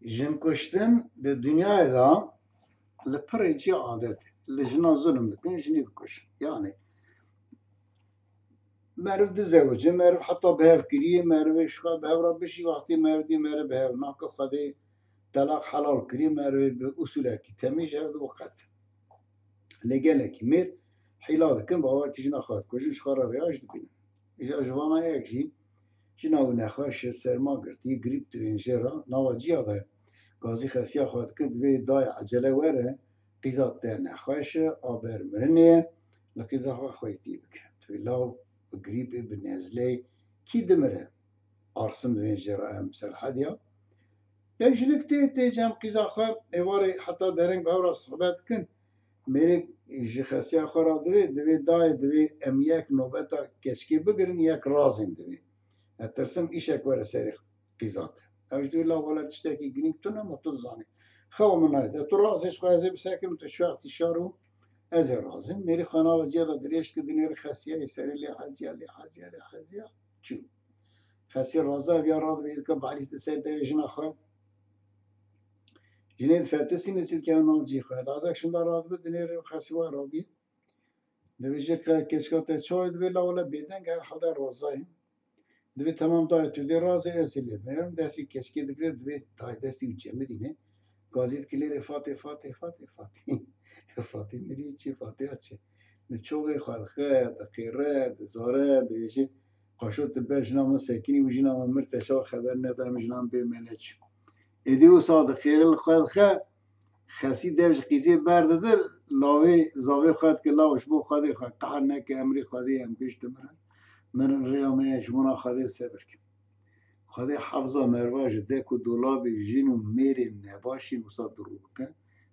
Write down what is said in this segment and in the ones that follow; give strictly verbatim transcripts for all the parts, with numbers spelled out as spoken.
Jin kuştin di dinyayê de li pirê cî adet e. Li jina zulm dikin, jinî dikujin. Yani meriv dizewicî, meriv heta bi hev kiriye, merivê şika bi hev re bijî, wextê meriv dî meriv bi hev nake, Xwedê telaq helal kiriye, merivê bi usulekî temî ji hev dibe qet. Lê gelekî mêr hîla dikin, bi awakî jina xwe dikujin, ji xwe re rêya jî dibînin. Îja ji vana yek jî jina wî nexweş e, serma girtiye, grîp divên jê re, nava ciya de gazî xesiya xwe dikin, divê dayê ecele were, qîza te nexweş e, a ber mirinê ye, li qîza xwe xweytî bike. Tu law bi grîpê, bi nezleyê kî dimire? Arsim divên jê re em serhediya. Lê jinik tê, tê cem qîza xwe, êvarê heta dereng bi hev re sohbet dikin. Mêrê ji xesiya xwe re divê, divê dayê, divê em yek nobeta keçikê bigirin, yek razên divê. Ez tirsim îşek were serê qîza te. Ew jî divê la wele tiştekî girîng tune, ma tu dizanî. Xewa min nayê. De tu razê ji xwe ez ê bisekirim, tu şi wextî şar û ez ê razim. Mêrê xwe nava ciya de dirêj dike, dinêre xesiyayê serê lê heciya, lê heciya, lê heciya. Çû. Xesî raza ev ya radibê, dike balî di ser devê jina xwe. Jinê difetisîne, çi dikeve nav cî xwe. Lazek şinda radibe, dinêre xesî wa rabî. Divê jê ke-, keçika te çawa ye, divê la wele bêdeng, herhalde razayê. Divê temam dayê tu dê razê, ez ê lê binerim. Destî keçikê digire, divê dayê destî û cemidîne. Gazî dike lê lê Fatê, Fatê, Fatê, Fatê. Fatê mirî çi, Fatê ya çi? Li çoxê xwe dixe, diqêre, dizare, dibêje, qaşo tu ber jina min sekinî û jina min mir, te çawa xeber neda, em jina min bê mele çi? Êdî wisa diqêre, li xwe dixe, xesî dev ji qîzê berdide, lawê, zavê xwe dike, law ji bo Xwedê xwe qehir neke, emrê Xwedê ye, em giş dimirin. Mirin rêya me ye, ji bona Xwedê sebir ke. Xwedê hefza merva ji dek û dolabê jin û mêrên nebaşîn wisa dirû bike.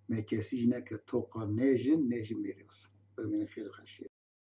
Me kesî jî neke toqa ne jin, ne jî mêrê wisa. Bimînin xêr û xweşiyê.